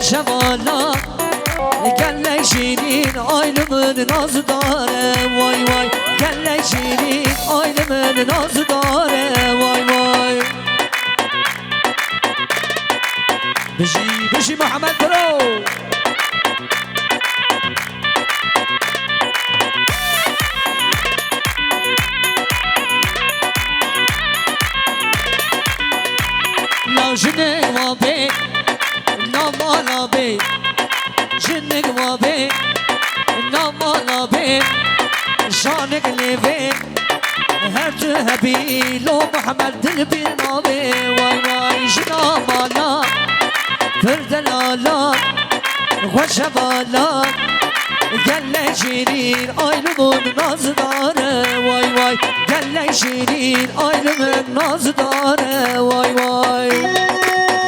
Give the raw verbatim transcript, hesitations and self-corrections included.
Şevala, gelek şîrîn, ay li min nazdar e, way way. Gelek şîrîn, ay li min nazdar e, way way. Bijî, bijî Mihemed Biro. La jinik wa bê, la mala bê. Jinik wa bê, la mala bê. Janik lê vê, her tu hebî, lo Mihemed dil bîr nabê. Way way, jina mala, pir delala, xweş hevala. Gelek şîrîn, ay li min nazdar e, way way. Gelek şîrîn, ay li min nazdar e, way.